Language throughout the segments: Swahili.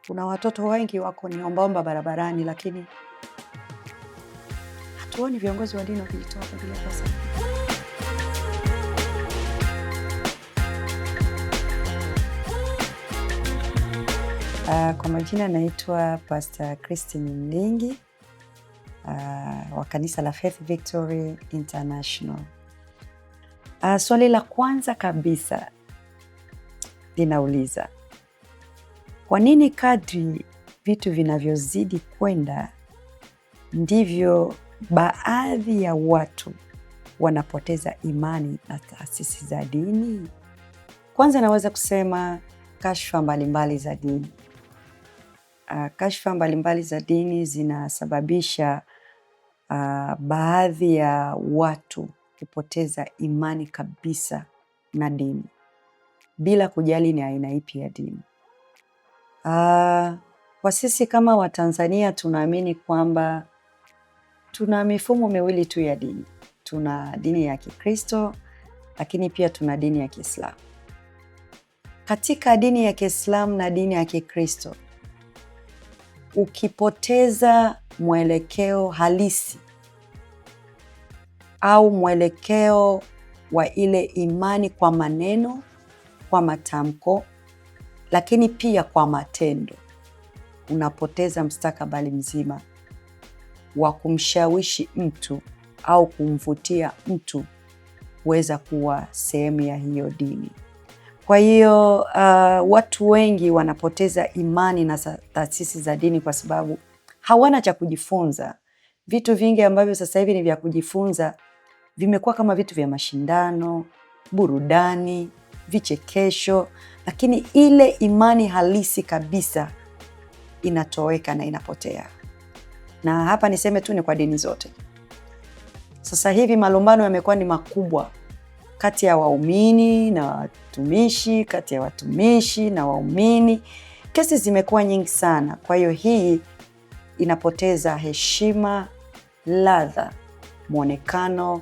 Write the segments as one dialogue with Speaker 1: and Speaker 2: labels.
Speaker 1: Kuna watoto wengi wako ni ombaomba barabarani, lakini hatuoni viongozi wa dini wakijitoa kwa ajili ya kuwasaidia. Kwa majina naitwa Pastor Christine Mlingi wa kanisa la Faith Victory International. Swali la kwanza kabisa linauliza, kwa nini kadri vitu vinavyozidi kwenda ndivyo baadhi ya watu wanapoteza imani na taasisi za dini? Kwanza naweza kusema kashfa mbalimbali za dini. Kashfa mbalimbali za dini zinasababisha baadhi ya watu kupoteza imani kabisa na dini bila kujali ni aina ipi ya dini. Kwa sisi kama Watanzania tunaamini kwamba tuna mifumo miwili tu ya dini. Tuna dini ya Kikristo lakini pia tuna dini ya Kiislamu. Katika dini ya Kiislamu na dini ya Kikristo, ukipoteza mwelekeo halisi au mwelekeo wa ile imani kwa maneno, kwa matamko, lakini pia kwa matendo, unapoteza mstakabali mzima wa kumshawishi mtu au kumvutia mtu kuweza kuwa sehemu ya hiyo dini. Kwa hiyo watu wengi wanapoteza imani na taasisi za dini kwa sababu hawana cha kujifunza. Vitu vingi ambavyo sasa hivi ni vya kujifunza vimekuwa kama vitu vya mashindano, burudani, vichekesho, lakini ile imani halisi kabisa inatoweka na inapotea. Na hapa niseme tu ni kwa dini zote. Sasa hivi malumbano yamekuwa ni makubwa kati ya waumini na watumishi, kati ya watumishi na waumini. Kesi zimekuwa nyingi sana. Kwa hiyo hii inapoteza heshima, ladha, mwonekano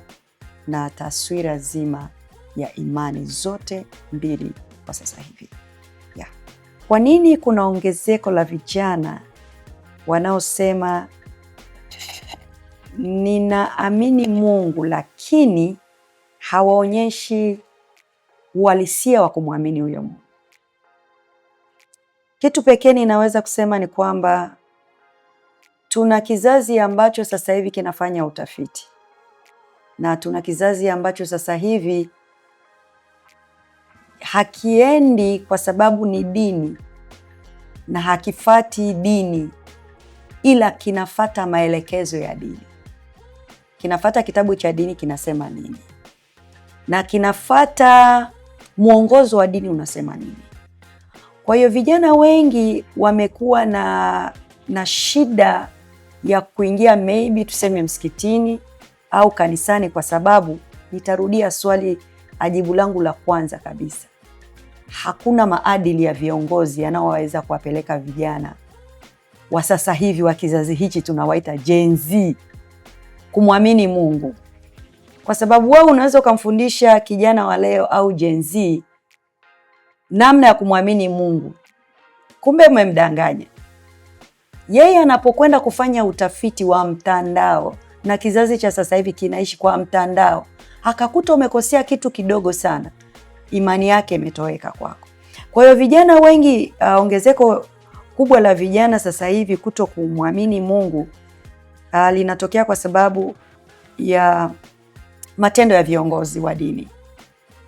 Speaker 1: na taswira zima ya imani zote mbili kwa sasa hivi. Yeah. Kwa nini kuna ongezeko la vijana wanaosema ninaamini Mungu lakini hawaonyeshi uhalisia wa kumwamini huyo Mungu? Kitu pekee ninaweza kusema ni kwamba tuna kizazi ambacho sasa hivi kinafanya utafiti na tuna kizazi ambacho sasa hivi hakiendi kwa sababu ni dini na hakifati dini, ila kinafata maelekezo ya dini, kinafata kitabu cha dini kinasema nini, na kinafata mwongozo wa dini unasema nini. Kwa hiyo vijana wengi wamekuwa na shida ya kuingia maybe tuseme msikitini au kanisani, kwa sababu nitarudia swali ajibu langu la kwanza kabisa, hakuna maadili ya viongozi yanayoweza kuwapeleka vijana wa sasa hivi wa kizazi hichi tunawaita Gen Z kumwamini Mungu, kwa sababu wewe unaweza ukamfundisha kijana wa leo au Gen Z namna ya kumwamini Mungu, kumbe umemdanganya yeye. Anapokwenda kufanya utafiti wa mtandao, na kizazi cha sasa hivi kinaishi kwa mtandao, akakuta umekosea kitu kidogo sana, imani yake imetoweka kwako. Kwa hiyo vijana wengi, ongezeko kubwa la vijana sasa hivi kuto kumwamini Mungu linatokea kwa sababu ya matendo ya viongozi wa dini.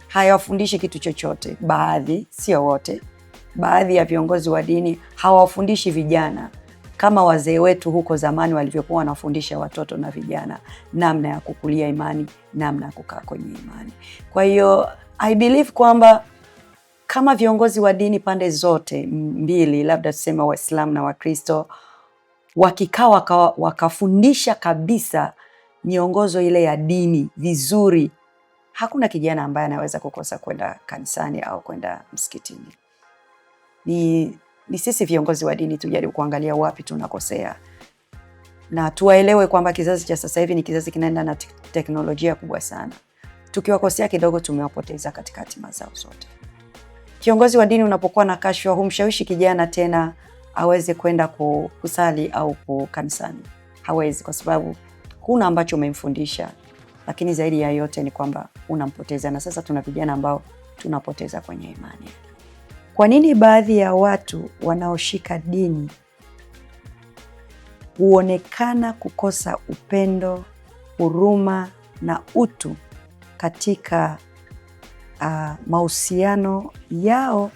Speaker 1: Hayawafundishi kitu chochote, baadhi, sio wote, baadhi ya viongozi wa dini hawawafundishi vijana kama wazee wetu huko zamani walivyokuwa wanafundisha watoto na vijana namna ya kukulia imani, namna ya kukaa kwenye imani. Kwa hiyo I believe kwamba kama viongozi wa dini pande zote mbili, labda tuseme Waislamu na Wakristo, wakikaa wakafundisha kabisa miongozo ile ya dini vizuri, hakuna kijana ambaye anaweza kukosa kwenda kanisani au kwenda msikitini. Ni sisi viongozi wa dini tujaribu kuangalia wapi tunakosea na tuwaelewe kwamba kizazi cha sasa hivi ni kizazi kinaenda na teknolojia kubwa sana. Tukiwakosea kidogo, tumewapoteza katika hatima zao zote. Kiongozi wa dini unapokuwa na kashfa, humshawishi kijana tena aweze kwenda kusali au kanisani. Hawezi, kwa sababu huna ambacho umemfundisha, lakini zaidi ya yote ni kwamba unampoteza. Na sasa tuna vijana ambao tunapoteza kwenye imani. Kwa nini baadhi ya watu wanaoshika dini huonekana kukosa upendo, huruma na utu katika mahusiano yao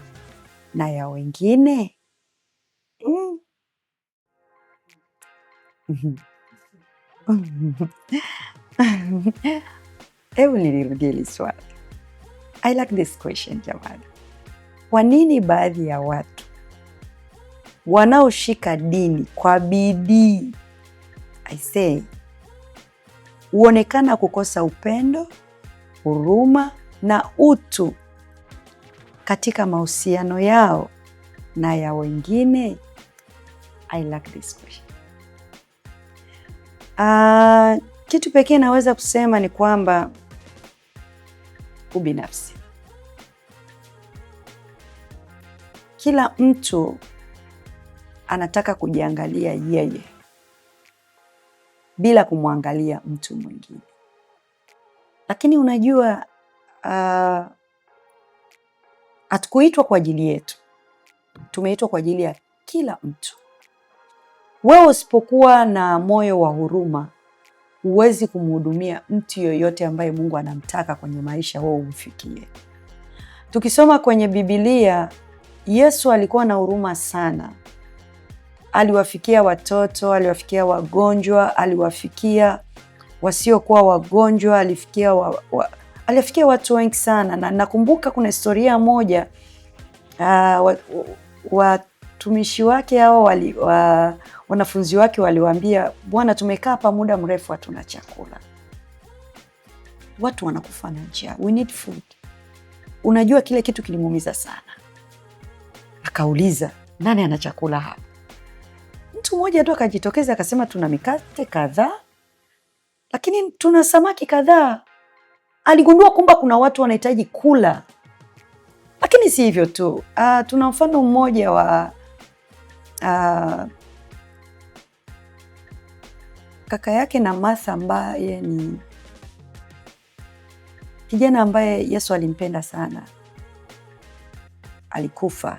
Speaker 1: na ya wengine? Hebu nilirudie hili swali. I like this question jamani. Kwa nini baadhi ya watu wanaoshika dini kwa bidii, I say, huonekana kukosa upendo, huruma na utu katika mahusiano yao na ya wengine? I like this question. Kitu pekee naweza kusema ni kwamba ubinafsi. Kila mtu anataka kujiangalia yeye bila kumwangalia mtu mwingine. Lakini unajua hatukuitwa kwa ajili yetu, tumeitwa kwa ajili ya kila mtu. Wewe usipokuwa na moyo wa huruma, huwezi kumhudumia mtu yoyote ambaye Mungu anamtaka kwenye maisha wewe umfikie. Tukisoma kwenye Biblia, Yesu alikuwa na huruma sana. Aliwafikia watoto, aliwafikia wagonjwa, aliwafikia wasiokuwa wagonjwa, alifikia aliwafikia watu wengi sana. Na nakumbuka kuna historia moja watumishi wake hao wanafunzi wake waliwaambia, Bwana, tumekaa hapa muda mrefu hatuna chakula, watu wanakufa na njaa, we need food. Unajua kile kitu kilimuumiza sana. Akauliza, nani ana chakula hapa? Mtu mmoja tu akajitokeza akasema, tuna mikate kadhaa lakini tuna samaki kadhaa. Aligundua kwamba kuna watu wanahitaji kula, lakini si hivyo tu. Tuna mfano mmoja wa kaka yake na Martha ambaye ni kijana ambaye Yesu alimpenda sana, alikufa,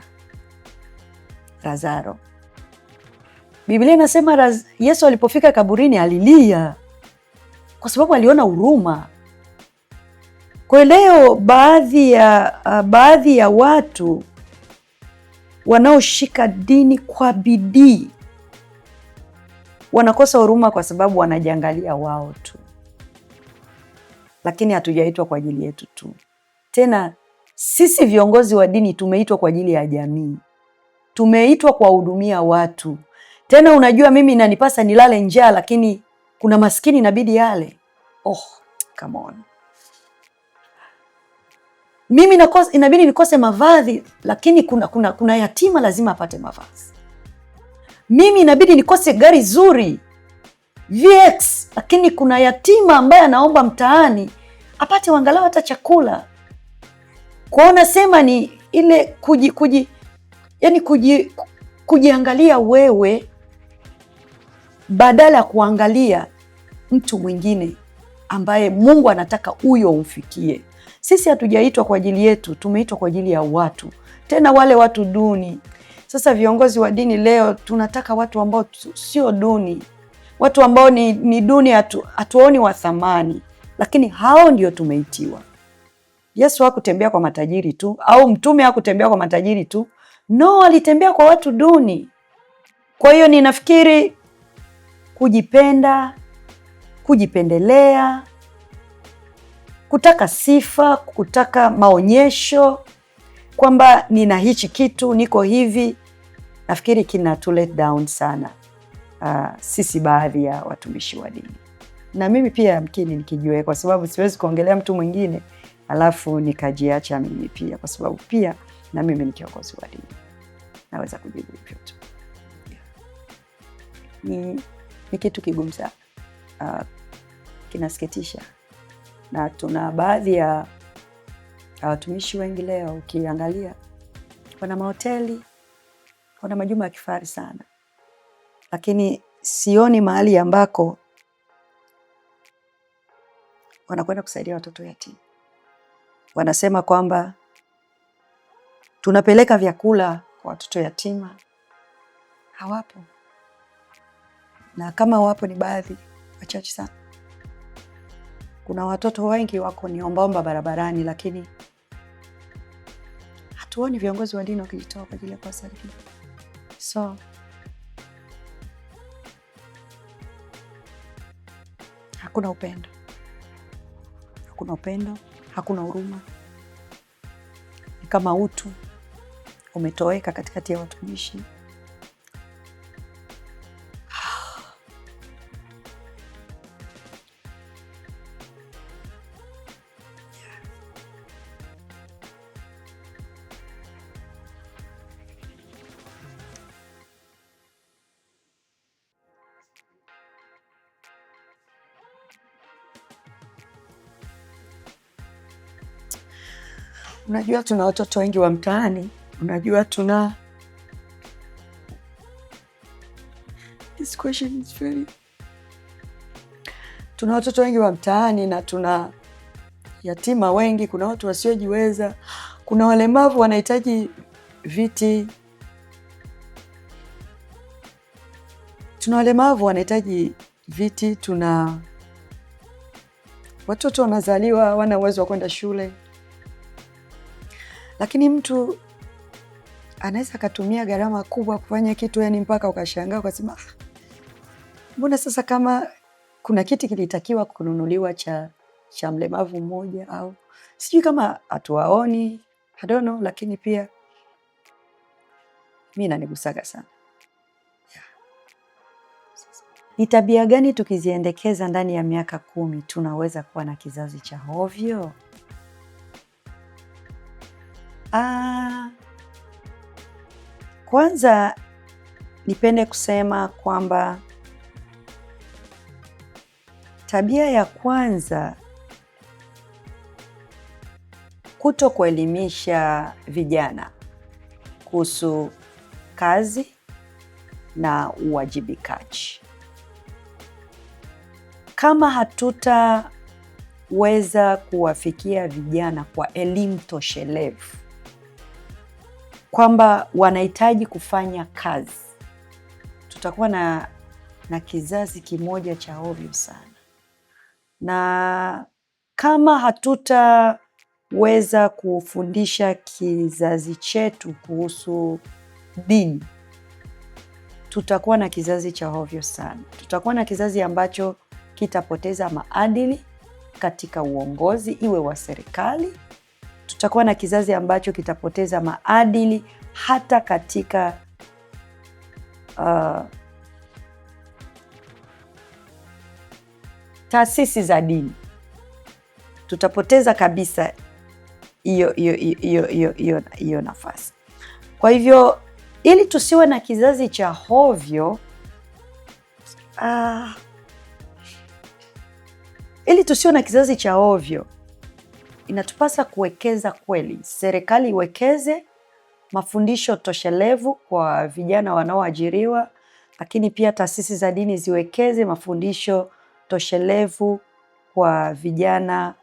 Speaker 1: Lazaro. Biblia inasema Yesu alipofika kaburini alilia kwa sababu aliona huruma. Kwa leo baadhi ya watu wanaoshika dini kwa bidii wanakosa huruma kwa sababu wanajiangalia wao tu, lakini hatujaitwa kwa ajili yetu tu. Tena sisi viongozi wa dini tumeitwa kwa ajili ya jamii, tumeitwa kuwahudumia watu. Tena unajua, mimi inanipasa nilale njaa, lakini kuna maskini inabidi yale. Oh, come on. Mimi inabidi nikose mavazi, lakini kuna yatima lazima apate mavazi. Mimi inabidi nikose gari zuri VX, lakini kuna yatima ambaye anaomba mtaani apate angalau hata chakula. Kwa nasema ni ile kujiangalia wewe badala ya kuangalia mtu mwingine ambaye Mungu anataka huyo umfikie. Sisi hatujaitwa kwa ajili yetu, tumeitwa kwa ajili ya watu, tena wale watu duni. Sasa viongozi wa dini leo tunataka watu ambao sio duni, watu ambao ni duni, hatuoni wa thamani, lakini hao ndio tumeitiwa. Yesu hakutembea kwa matajiri tu, au mtume hakutembea kwa matajiri tu. No, alitembea kwa watu duni. Kwa hiyo ninafikiri kujipenda, kujipendelea, kutaka sifa, kutaka maonyesho kwamba nina hichi kitu, niko hivi, nafikiri kina tu let down sana sisi baadhi ya watumishi wa dini, na mimi pia yamkini nikijue, kwa sababu siwezi kuongelea mtu mwingine alafu nikajiacha mimi pia, kwa sababu pia na mimi ni kiongozi wa dini, naweza kujibu hivyo tu. Ni kitu kigumu sana, kinasikitisha, na tuna baadhi ya watumishi wengi leo ukiangalia wana mahoteli, Wana majumba ya kifahari sana, lakini sioni mahali ambako wanakwenda kusaidia watoto yatima. Wanasema kwamba tunapeleka vyakula kwa watoto yatima, hawapo, na kama wapo ni baadhi wachache sana. Kuna watoto wengi wako ni ombaomba barabarani, lakini hatuoni viongozi wa dini wakijitoa kwa ajili ya kuwasaidia. So hakuna upendo, hakuna upendo, hakuna huruma, ni kama utu umetoweka katikati ya watumishi. Unajua tuna watoto wengi wa mtaani, unajua tuna This question is very... tuna watoto wengi wa mtaani na tuna yatima wengi, kuna watu wasiojiweza, kuna walemavu wanahitaji viti, tuna walemavu wanahitaji viti, tuna watoto wanazaliwa hawana uwezo wa kwenda shule, lakini mtu anaweza akatumia gharama kubwa kufanya kitu, yani mpaka ukashangaa ukasema, mbona sasa kama kuna kiti kilitakiwa kununuliwa cha mlemavu mmoja, au sijui kama hatuwaoni, I don't know, lakini pia mi nanigusaga sana. Yeah. Ni tabia gani tukiziendekeza ndani ya miaka 10 tunaweza kuwa na kizazi cha hovyo? Kwanza nipende kusema kwamba tabia ya kwanza, kuto kuelimisha vijana kuhusu kazi na uwajibikaji. Kama hatutaweza kuwafikia vijana kwa elimu toshelevu kwamba wanahitaji kufanya kazi, tutakuwa na kizazi kimoja cha ovyo sana. Na kama hatutaweza kufundisha kizazi chetu kuhusu dini, tutakuwa na kizazi cha ovyo sana. Tutakuwa na kizazi ambacho kitapoteza maadili katika uongozi, iwe wa serikali. Tutakuwa na kizazi ambacho kitapoteza maadili hata katika taasisi za dini. Tutapoteza kabisa hiyo nafasi. Kwa hivyo ili tusiwe na kizazi cha hovyo, ili tusiwe na kizazi cha hovyo, inatupasa kuwekeza kweli. Serikali iwekeze mafundisho toshelevu kwa vijana wanaoajiriwa, lakini pia taasisi za dini ziwekeze mafundisho toshelevu kwa vijana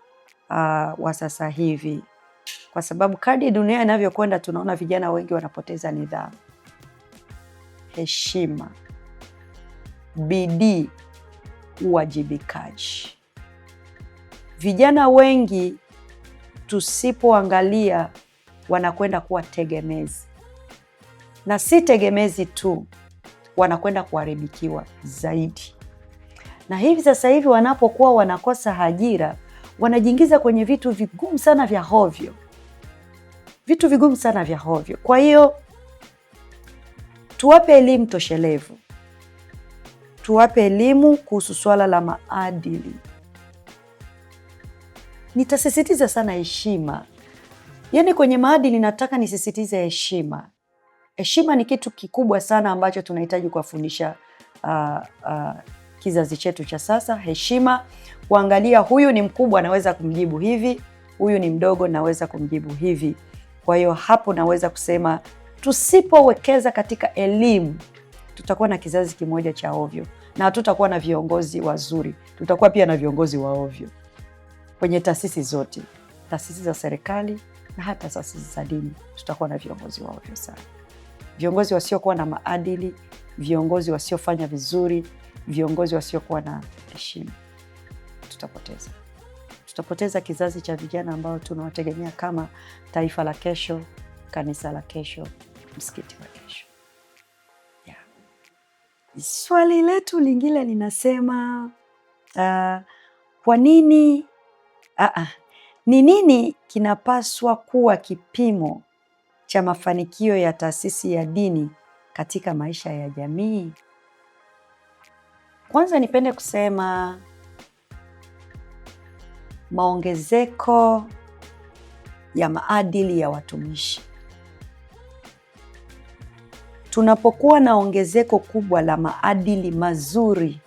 Speaker 1: wa sasa hivi, kwa sababu kadri dunia inavyokwenda tunaona vijana wengi wanapoteza nidhamu, heshima, bidii, uwajibikaji. Vijana wengi tusipoangalia wanakwenda kuwa tegemezi, na si tegemezi tu, wanakwenda kuharibikiwa zaidi. Na hivi sasa hivi wanapokuwa wanakosa ajira, wanajiingiza kwenye vitu vigumu sana vya hovyo, vitu vigumu sana vya hovyo. Kwa hiyo tuwape elimu toshelevu, tuwape elimu kuhusu swala la maadili. Nitasisitiza sana heshima. Yaani kwenye maadili nataka nisisitize heshima. Heshima ni kitu kikubwa sana ambacho tunahitaji kuwafundisha kizazi chetu cha sasa. Heshima, kuangalia huyu ni mkubwa naweza kumjibu hivi, huyu ni mdogo naweza kumjibu hivi. Kwa hiyo hapo naweza kusema Tusipowekeza katika elimu, tutakuwa na kizazi kimoja cha ovyo na hatutakuwa na viongozi wazuri, tutakuwa pia na viongozi wa ovyo kwenye taasisi zote, taasisi za serikali na hata taasisi za dini. Tutakuwa na viongozi wa ovyo sana, viongozi wasiokuwa na maadili, viongozi wasiofanya vizuri, viongozi wasiokuwa na heshima. Tutapoteza kizazi cha vijana ambao tunawategemea kama taifa la kesho, kanisa la kesho, msikiti wa kesho. Yeah. Swali letu lingine linasema kwa nini ni nini kinapaswa kuwa kipimo cha mafanikio ya taasisi ya dini katika maisha ya jamii? Kwanza nipende kusema maongezeko ya maadili ya watumishi. Tunapokuwa na ongezeko kubwa la maadili mazuri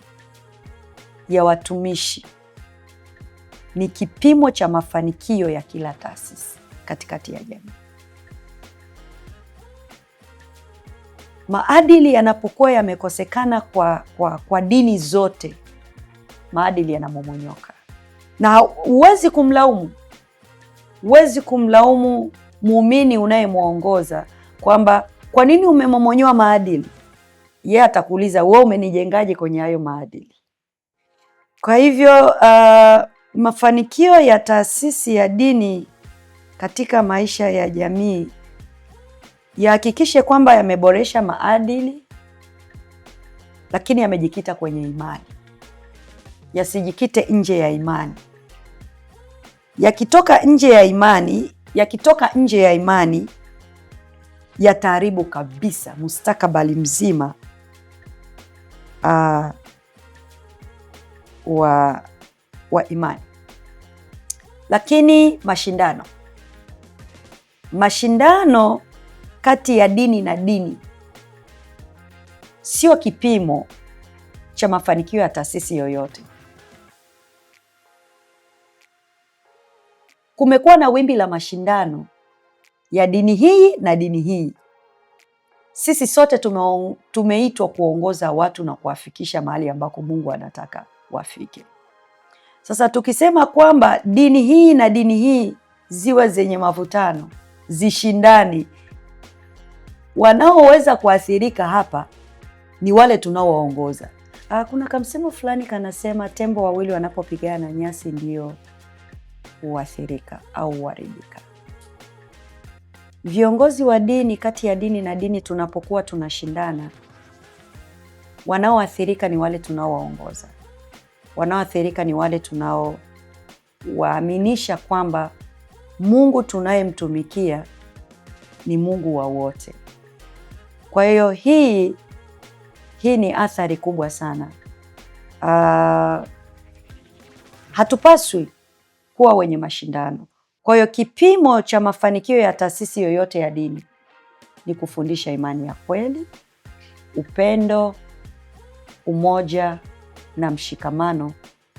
Speaker 1: ya watumishi, ni kipimo cha mafanikio ya kila taasisi katikati ya jamii. Maadili yanapokuwa yamekosekana kwa dini zote, maadili yanamomonyoka. Na huwezi kumlaumu muumini unayemwongoza kwamba kwa nini umemomonyoa maadili. Yeye atakuuliza wewe umenijengaje kwenye hayo maadili? Kwa hivyo mafanikio ya taasisi ya dini katika maisha ya jamii yahakikishe kwamba yameboresha maadili, lakini yamejikita kwenye imani, yasijikite nje ya imani. Yakitoka nje ya imani yataharibu kabisa mustakabali mzima wa imani. Lakini mashindano kati ya dini na dini sio kipimo cha mafanikio ya taasisi yoyote. Kumekuwa na wimbi la mashindano ya dini hii na dini hii. Sisi sote tumeitwa kuongoza watu na kuwafikisha mahali ambako Mungu anataka wafike. Sasa tukisema kwamba dini hii na dini hii ziwe zenye mavutano, zishindani, wanaoweza kuathirika hapa ni wale tunaowaongoza. Kuna kamsemo fulani kanasema tembo wawili wanapopigana nyasi ndio huathirika au huharibika. Viongozi wa dini, kati ya dini na dini tunapokuwa tunashindana, wanaoathirika ni wale tunaowaongoza. Wanaoathirika ni wale tunaowaaminisha kwamba Mungu tunayemtumikia ni Mungu wa wote. Kwa hiyo hii ni athari kubwa sana. Hatupaswi kuwa wenye mashindano. Kwa hiyo kipimo cha mafanikio ya taasisi yoyote ya dini ni kufundisha imani ya kweli, upendo, umoja na mshikamano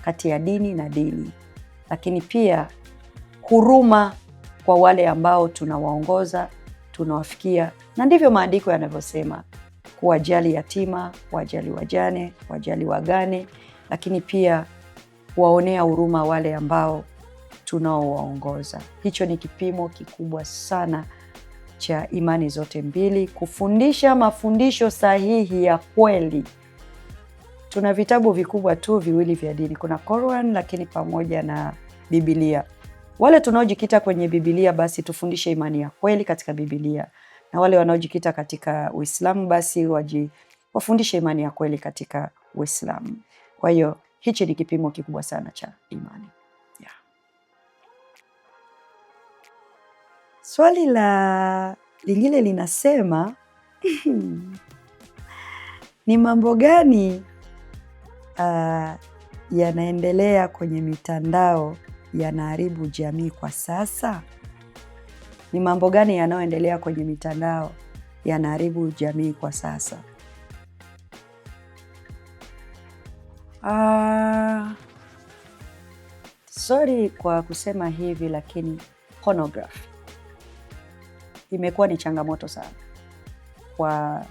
Speaker 1: kati ya dini na dini, lakini pia huruma kwa wale ambao tunawaongoza, tunawafikia. Na ndivyo maandiko yanavyosema, kuwajali yatima, kuwajali wajane, kuwajali wagane, lakini pia kuwaonea huruma wale ambao tunaowaongoza. Hicho ni kipimo kikubwa sana cha imani zote mbili, kufundisha mafundisho sahihi ya kweli. Tuna vitabu vikubwa tu viwili vya dini, kuna Quran lakini pamoja na Biblia. Wale tunaojikita kwenye Biblia basi tufundishe imani ya kweli katika Biblia, na wale wanaojikita katika Uislamu basi wafundishe imani ya kweli katika Uislamu. Kwa hiyo hichi ni kipimo kikubwa sana cha imani. Yeah. Swali la lingine linasema ni mambo gani yanaendelea kwenye mitandao yanaharibu jamii kwa sasa? Ni mambo gani yanayoendelea kwenye mitandao yanaharibu jamii kwa sasa? Sorry kwa kusema hivi, lakini pornography imekuwa ni changamoto sana. kwa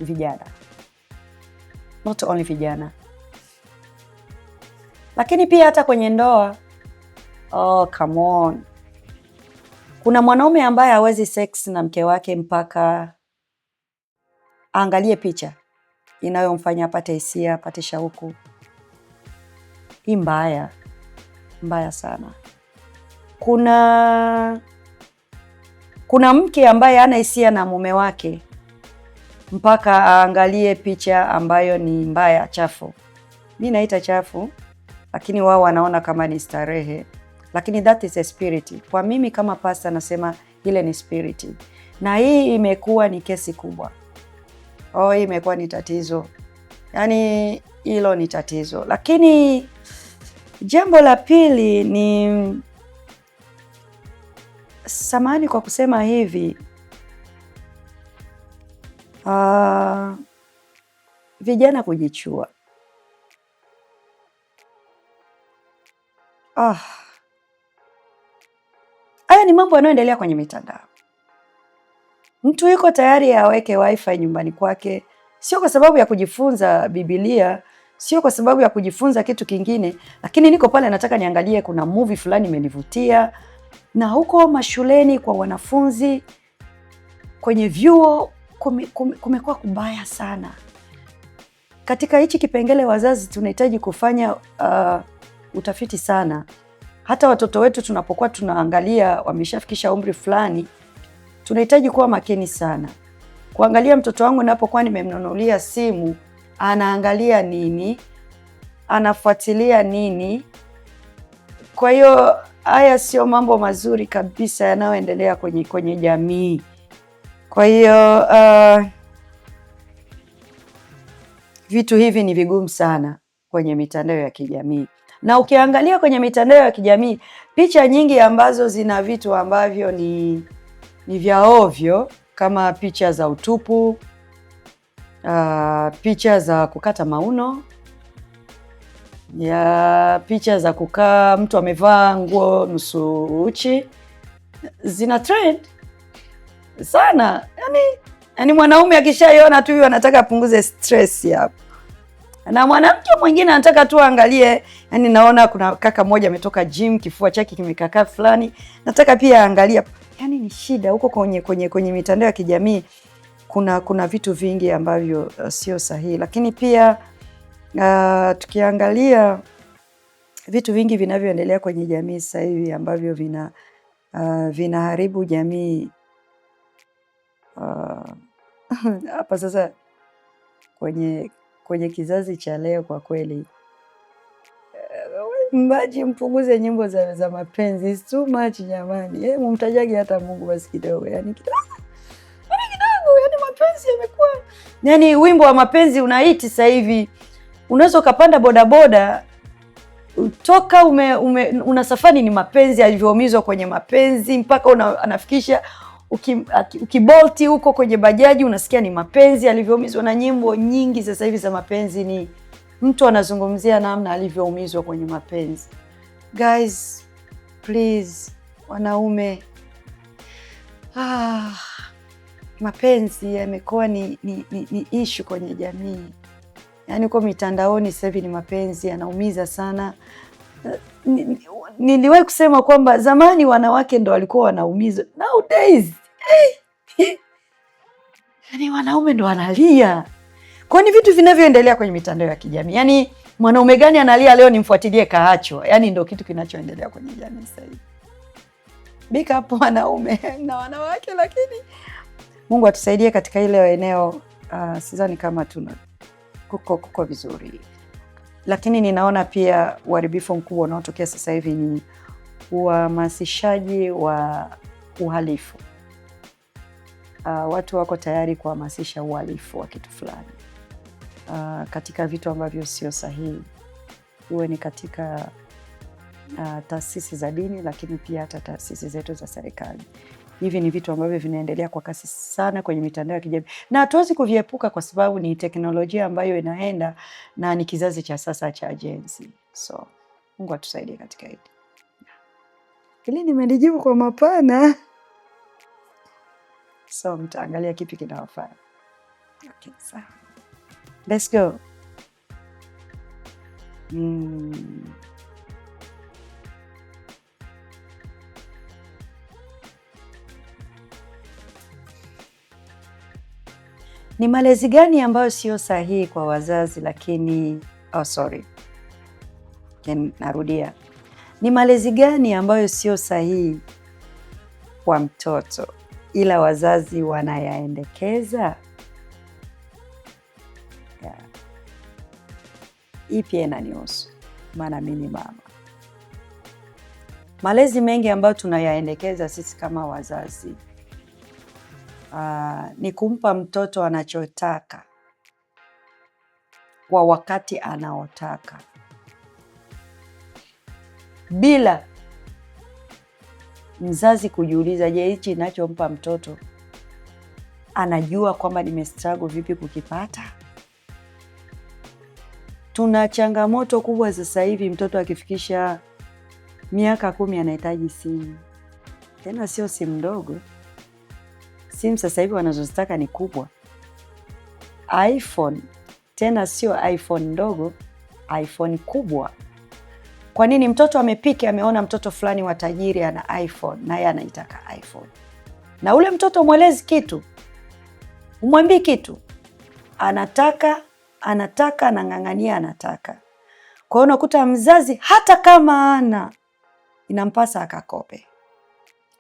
Speaker 1: vijana, not only vijana, lakini pia hata kwenye ndoa. Oh, come on. Kuna mwanaume ambaye hawezi sex na mke wake mpaka aangalie picha inayomfanya apate hisia, apate shauku. Hii mbaya mbaya sana. Kuna mke ambaye hana hisia na mume wake mpaka aangalie picha ambayo ni mbaya, chafu. Mi naita chafu, lakini wao wanaona kama ni starehe, lakini that is a spirit. Kwa mimi kama pasta nasema ile ni spirit, na hii imekuwa ni kesi kubwa. Oh, hii imekuwa ni tatizo, yaani hilo ni tatizo. Lakini jambo la pili ni, samahani kwa kusema hivi, vijana kujichua. Ah, haya ni mambo yanayoendelea kwenye mitandao. Mtu yuko tayari aweke wifi nyumbani kwake, sio kwa sababu ya kujifunza Biblia, sio kwa sababu ya kujifunza kitu kingine, lakini niko pale nataka niangalie kuna movie fulani imenivutia. Na huko mashuleni kwa wanafunzi, kwenye vyuo kumekuwa kubaya sana. Katika hichi kipengele, wazazi tunahitaji kufanya utafiti sana. Hata watoto wetu tunapokuwa tunaangalia wameshafikisha umri fulani, tunahitaji kuwa makini sana kuangalia mtoto wangu napokuwa nimemnunulia simu, anaangalia nini, anafuatilia nini. Kwa hiyo haya sio mambo mazuri kabisa yanayoendelea kwenye jamii. Kwa hiyo vitu hivi ni vigumu sana kwenye mitandao ya kijamii, na ukiangalia kwenye mitandao ya kijamii picha nyingi ambazo zina vitu ambavyo ni vya ovyo kama picha za utupu, picha za kukata mauno ya picha za kukaa mtu amevaa nguo nusu uchi zina trend sana. Yani mwanaume akishaiona tu hiyo anataka apunguze stress hapo, na mwanamke mwingine anataka tu angalie. Yani naona kuna kaka mmoja ametoka gym, kifua chake kimekakaa fulani, nataka pia angalia. Yani ni shida huko kwenye mitandao ya kijamii. Kuna vitu vingi ambavyo sio sahihi, lakini pia tukiangalia vitu vingi vinavyoendelea kwenye jamii sasa hivi ambavyo vinaharibu jamii hapa sasa kwenye kizazi cha leo kwa kweli, mbaji mpunguze nyimbo za mapenzi, it's too much jamani. Mumtajage hata Mungu basi kidogo, yani kidogo, yani mapenzi yamekuwa, yani wimbo wa mapenzi unaiti sasa hivi. Unaweza ukapanda bodaboda toka una safari ni mapenzi, alivyoumizwa kwenye mapenzi mpaka anafikisha ukibolti huko kwenye bajaji unasikia ni mapenzi alivyoumizwa. Na nyimbo nyingi sasa hivi za mapenzi ni mtu anazungumzia namna alivyoumizwa kwenye mapenzi. Guys, please, wanaume, mapenzi yamekuwa ni issue kwenye jamii. Yaani huko mitandaoni sasa hivi ni mapenzi yanaumiza sana. Niliwahi kusema kwamba zamani wanawake ndo walikuwa wanaumizwa. Nowadays, yaani wanaume ndo wanalia. Kwa ni vitu vinavyoendelea kwenye mitandao ya kijamii. Yaani mwanaume gani analia leo nimfuatilie kaachwa. Yaani ndo kitu kinachoendelea kwenye jamii sasa hivi. Big up wanaume na wanawake, lakini Mungu atusaidie katika ile eneo. Sidhani kama tuna kuko vizuri, lakini ninaona pia uharibifu mkubwa unaotokea sasa hivi ni uhamasishaji wa uhalifu. Watu wako tayari kuhamasisha uhalifu wa kitu fulani katika vitu ambavyo sio sahihi, iwe ni katika taasisi za dini, lakini pia hata taasisi zetu za serikali. Hivi ni vitu ambavyo vinaendelea kwa kasi sana kwenye mitandao ya kijamii na hatuwezi kuviepuka kwa sababu ni teknolojia ambayo inaenda na ni kizazi cha sasa cha Gen Z. So Mungu atusaidie katika hili. Hili nimelijibu kwa mapana. So mtaangalia kipi kinawafaa. Okay, sawa. Let's go. Ni malezi gani ambayo sio sahihi kwa wazazi lakini oh, sorry. Narudia. Ni malezi gani ambayo sio sahihi kwa mtoto ila wazazi wanayaendekeza? Yeah. Hii pia inanihusu, maana mimi ni mama. Malezi mengi ambayo tunayaendekeza sisi kama wazazi ni kumpa mtoto anachotaka kwa wakati anaotaka bila mzazi kujiuliza, je, hichi ninachompa mtoto anajua kwamba nimestruggle vipi kukipata? Tuna changamoto kubwa sasa hivi, mtoto akifikisha miaka 10 anahitaji simu, tena sio simu ndogo. Simu sasa hivi wanazozitaka ni kubwa, iPhone, tena sio iPhone ndogo, iPhone kubwa. Kwa nini? Mtoto amepika, ameona mtoto fulani wa tajiri ana iPhone, naye anaitaka iPhone. Na ule mtoto mwelezi kitu, umwambii kitu, anataka anataka, anang'ang'ania, anataka. Kwa hiyo unakuta mzazi hata kama ana, inampasa akakope,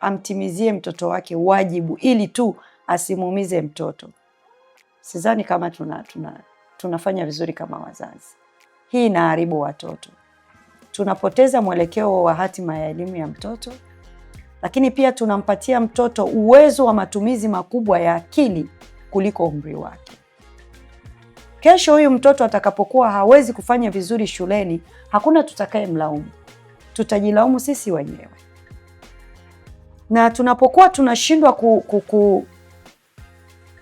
Speaker 1: amtimizie mtoto wake wajibu ili tu asimuumize mtoto. Sidhani kama tunafanya vizuri kama wazazi. Hii inaharibu watoto. Tunapoteza mwelekeo wa hatima ya elimu ya mtoto, lakini pia tunampatia mtoto uwezo wa matumizi makubwa ya akili kuliko umri wake. Kesho huyu mtoto atakapokuwa hawezi kufanya vizuri shuleni, hakuna tutakaye mlaumu, tutajilaumu sisi wenyewe. Na tunapokuwa tunashindwa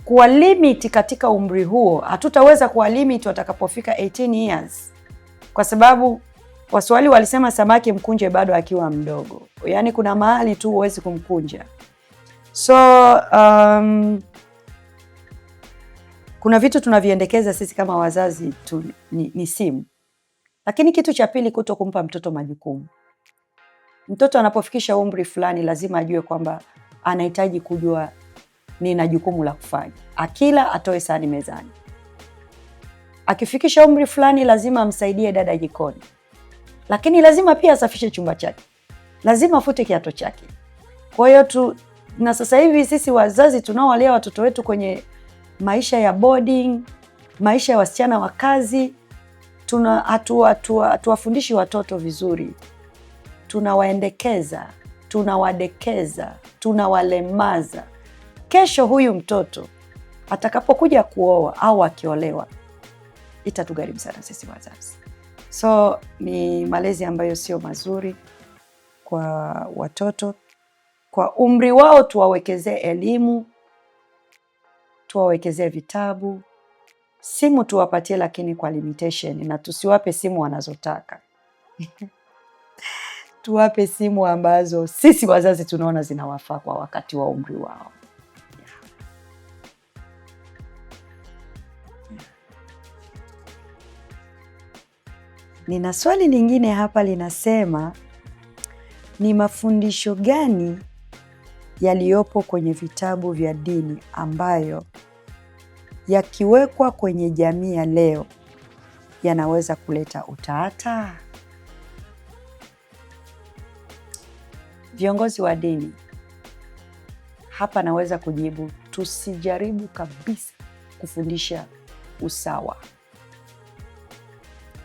Speaker 1: kuwalimit katika umri huo, hatutaweza kuwalimit watakapofika 18 years, kwa sababu Waswahili walisema samaki mkunje bado akiwa mdogo. Yaani kuna mahali tu huwezi kumkunja. So kuna vitu tunaviendekeza sisi kama wazazi tu, ni simu. Lakini kitu cha pili, kuto kumpa mtoto majukumu. Mtoto anapofikisha umri fulani lazima ajue kwamba anahitaji kujua nina jukumu la kufanya. Akila atoe sahani mezani. Akifikisha umri fulani lazima amsaidie dada jikoni. Lakini lazima pia asafishe chumba chake, lazima afute kiato chake. Kwa hiyo na sasa hivi sisi wazazi tunaowalea watoto wetu kwenye maisha ya boarding, maisha ya wasichana wa kazi, hatuwafundishi watoto vizuri. Tunawaendekeza, tunawadekeza, tunawalemaza. Kesho huyu mtoto atakapokuja kuoa au akiolewa, itatugharimu sana sisi wazazi. So ni malezi ambayo sio mazuri kwa watoto. Kwa umri wao tuwawekezee elimu, tuwawekezee vitabu, simu tuwapatie, lakini kwa limitation, na tusiwape simu wanazotaka. Tuwape simu ambazo sisi wazazi tunaona zinawafaa kwa wakati wa umri wao. Nina swali lingine hapa linasema, ni mafundisho gani yaliyopo kwenye vitabu vya dini ambayo yakiwekwa kwenye jamii ya leo yanaweza kuleta utata? Viongozi wa dini hapa naweza kujibu, tusijaribu kabisa kufundisha usawa.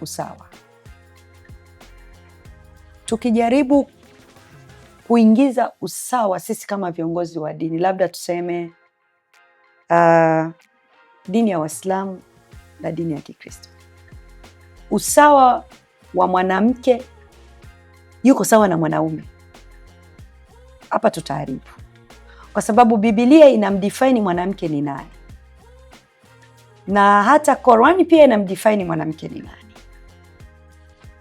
Speaker 1: Usawa. Tukijaribu kuingiza usawa sisi kama viongozi wa dini, labda tuseme dini ya Waislamu na dini ya Kikristo, usawa wa mwanamke yuko sawa na mwanaume, hapa tutaharibu, kwa sababu Biblia inamdefine mwanamke ni nani, na hata Korani pia inamdefine mwanamke ni nani.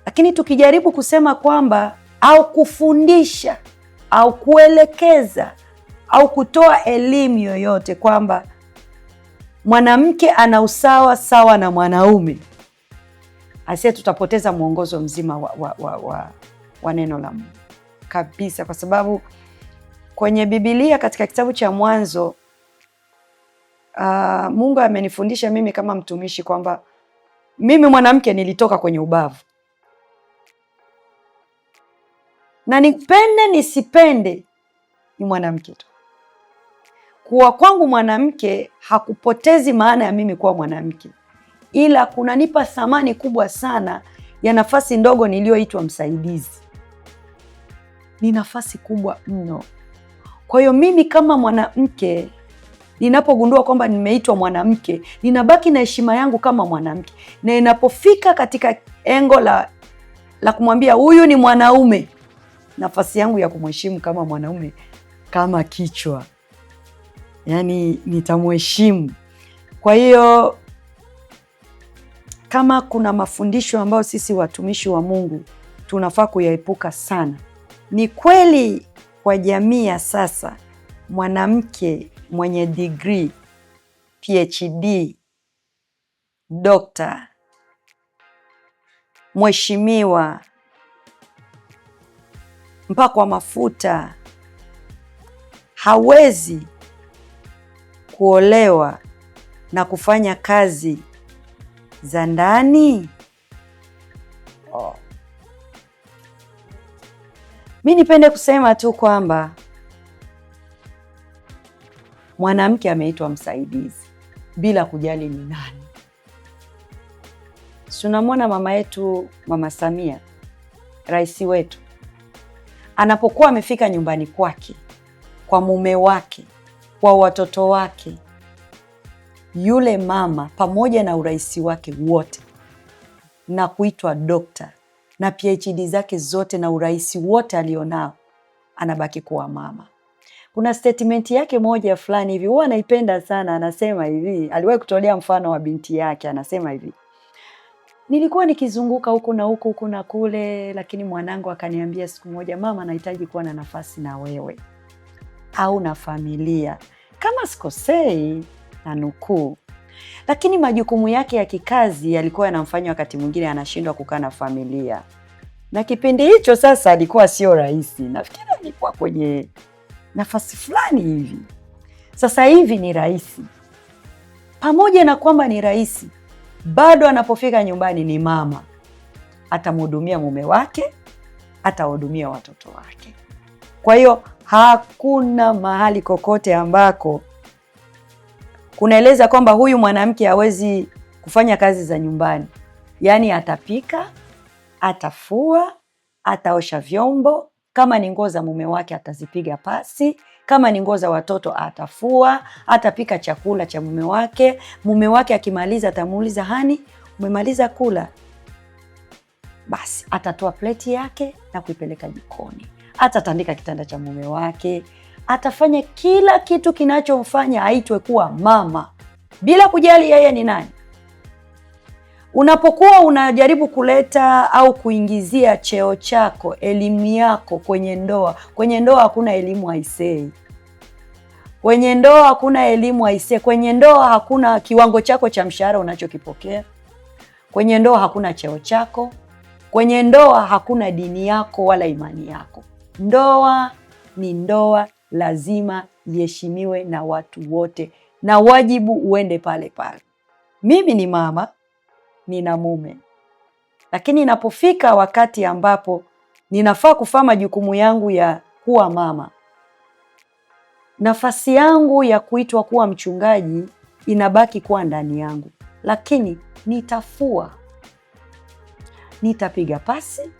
Speaker 1: Lakini tukijaribu kusema kwamba au kufundisha au kuelekeza au kutoa elimu yoyote kwamba mwanamke ana usawa sawa na mwanaume, asie tutapoteza mwongozo mzima wa neno la Mungu kabisa, kwa sababu kwenye Biblia katika kitabu cha Mwanzo Mungu amenifundisha mimi kama mtumishi kwamba mimi mwanamke nilitoka kwenye ubavu, na nipende nisipende ni mwanamke tu. Kuwa kwangu mwanamke hakupotezi maana ya mimi kuwa mwanamke, ila kunanipa thamani kubwa sana ya nafasi ndogo niliyoitwa msaidizi. Ni nafasi kubwa mno. Kwa hiyo mimi kama mwanamke ninapogundua kwamba nimeitwa mwanamke, ninabaki na heshima yangu kama mwanamke, na inapofika katika engo la kumwambia huyu ni mwanaume, nafasi yangu ya kumheshimu kama mwanaume, kama kichwa, yaani nitamheshimu. Kwa hiyo kama kuna mafundisho ambayo sisi watumishi wa Mungu tunafaa kuyaepuka sana, ni kweli kwa jamii ya sasa mwanamke mwenye degree, PhD, dokta, mheshimiwa, mpakwa mafuta hawezi kuolewa na kufanya kazi za ndani. Oh. Mi nipende kusema tu kwamba mwanamke ameitwa msaidizi bila kujali ni nani. Tunamwona mama yetu Mama Samia, rais wetu, anapokuwa amefika nyumbani kwake, kwa mume wake, kwa watoto wake, yule mama pamoja na urais wake wote na kuitwa dokta na PhD zake zote na urais wote alionao, anabaki kuwa mama. Kuna statement yake moja fulani hivi huwa anaipenda sana, anasema hivi, aliwahi kutolea mfano wa binti yake, anasema hivi: nilikuwa nikizunguka huku na huku huku na kule, lakini mwanangu akaniambia siku moja, mama, nahitaji kuwa na nafasi na wewe au na familia, kama sikosei na nukuu. Lakini majukumu yake ya kikazi yalikuwa yanamfanya wakati mwingine anashindwa kukaa na familia, na kipindi hicho sasa alikuwa sio rais, nafikiri alikuwa kwenye nafasi fulani hivi. Sasa hivi ni rais. Pamoja na kwamba ni rais, bado anapofika nyumbani ni mama, atamhudumia mume wake, atahudumia watoto wake. Kwa hiyo hakuna mahali kokote ambako kunaeleza kwamba huyu mwanamke hawezi kufanya kazi za nyumbani. Yaani atapika, atafua, ataosha vyombo, kama ni nguo za mume wake atazipiga pasi, kama ni nguo za watoto atafua, atapika chakula cha mume wake. Mume wake akimaliza atamuuliza, hani, umemaliza kula? Basi atatoa pleti yake na kuipeleka jikoni, atatandika kitanda cha mume wake, atafanya kila kitu kinachomfanya aitwe kuwa mama bila kujali yeye ni nani. Unapokuwa unajaribu kuleta au kuingizia cheo chako, elimu yako kwenye ndoa, kwenye ndoa hakuna elimu aisei. Kwenye ndoa hakuna elimu aisee. Kwenye ndoa hakuna kiwango chako cha mshahara unachokipokea. Kwenye ndoa hakuna cheo chako. Kwenye ndoa hakuna dini yako wala imani yako. Ndoa ni ndoa, lazima iheshimiwe na watu wote na wajibu uende pale pale. Mimi ni mama, nina mume, lakini inapofika wakati ambapo ninafaa kufaa majukumu yangu ya kuwa mama, nafasi yangu ya kuitwa kuwa mchungaji inabaki kuwa ndani yangu, lakini nitafua, nitapiga pasi,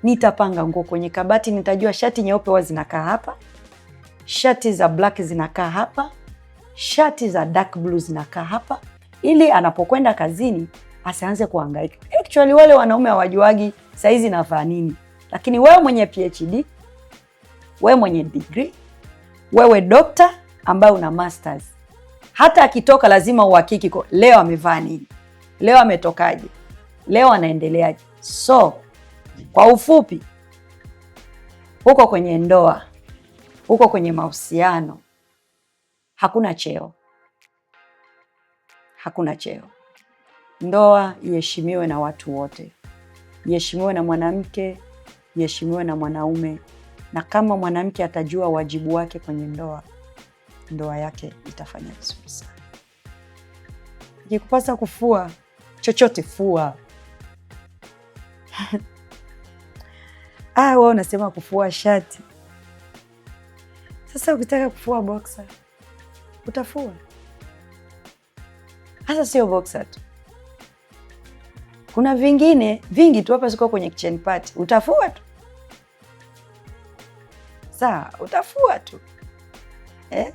Speaker 1: nitapanga nguo kwenye kabati, nitajua shati nyeupe huwa zinakaa hapa, shati za black zinakaa hapa, shati za dark blue zinakaa hapa, ili anapokwenda kazini asianze kuhangaika. Actually wale wanaume hawajuagi saizi navaa nini, lakini wewe mwenye PhD, wewe mwenye degree, wewe dokta ambaye una masters, hata akitoka lazima uhakiki leo amevaa nini, leo ametokaje, leo anaendeleaje. So kwa ufupi, huko kwenye ndoa Huko kwenye mahusiano hakuna cheo, hakuna cheo. Ndoa iheshimiwe na watu wote, iheshimiwe na mwanamke, iheshimiwe na mwanaume. Na kama mwanamke atajua wajibu wake kwenye ndoa, ndoa yake itafanya vizuri sana. Ikikupasa kufua chochote, fua. Ah, wewe unasema kufua shati. Sasa ukitaka kufua boxer utafua. Hasa sio boxer tu, kuna vingine vingi tu hapa, siko kwenye kitchen party, utafua tu. Sawa, utafua tu eh?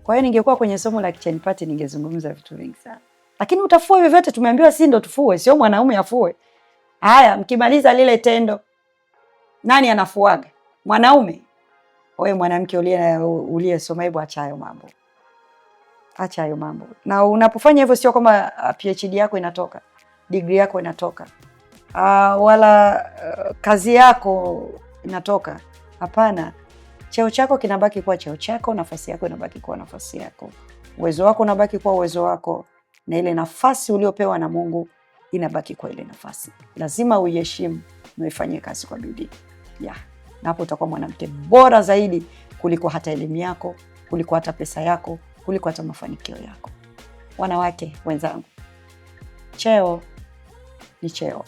Speaker 1: Kwa hiyo ningekuwa kwenye somo la kitchen party ningezungumza vitu vingi sana, lakini utafua vyovyote. Tumeambiwa si ndo tufue, sio mwanaume afue. Haya, mkimaliza lile tendo, nani anafuaga? Mwanaume. Wewe mwanamke uliyesoma, hebu acha hayo mambo, acha hayo mambo. Na unapofanya hivyo, sio kwamba PhD yako inatoka, degree yako inatoka, wala kazi yako inatoka. Hapana, cheo chako kinabaki kuwa cheo chako, nafasi yako inabaki kuwa nafasi yako, uwezo wako unabaki kuwa uwezo wako, na ile nafasi uliopewa na Mungu inabaki kuwa ile nafasi. Lazima uiheshimu na uifanyie kazi kwa bidii yeah. Na hapo utakuwa mwanamke bora zaidi kuliko hata elimu yako, kuliko hata pesa yako, kuliko hata mafanikio yako. Wanawake wenzangu, cheo ni cheo,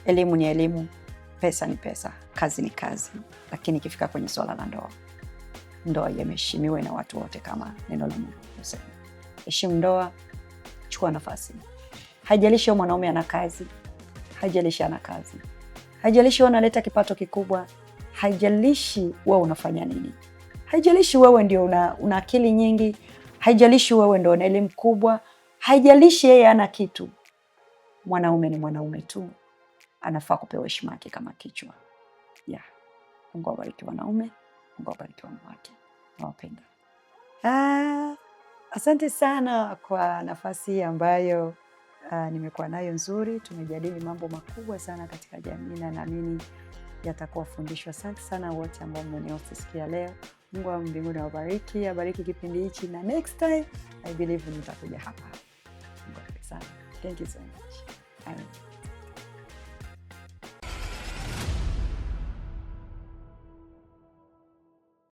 Speaker 1: elimu ni elimu, pesa ni pesa, kazi ni kazi, lakini ikifika kwenye swala la ndoa, ndoa iheshimiwe na watu wote kama neno la Mungu linasema. Heshimu ndoa, chukua nafasi. Haijalishi mwanaume ana kazi, haijalishi ana kazi, haijalishi wewe unaleta kipato kikubwa, haijalishi wewe unafanya nini, haijalishi wewe ndio una akili nyingi, haijalishi wewe ndio una elimu kubwa, haijalishi yeye ana kitu. Mwanaume ni mwanaume tu, anafaa kupewa heshima yake kama kichwa. Yeah. Mungu awabariki wanaume, Mungu awabariki wanawake. Nawapenda. Asante sana kwa nafasi ambayo nimekuwa nayo nzuri. Tumejadili mambo makubwa sana katika jamii na naamini yatakuwa fundisho. Asante sana wote ambao mmenisikia leo. Mungu wa mbinguni awabariki, abariki kipindi hichi, na next time I believe nitakuja hapa. Mungu awabariki sana. Thank you so much. Amen.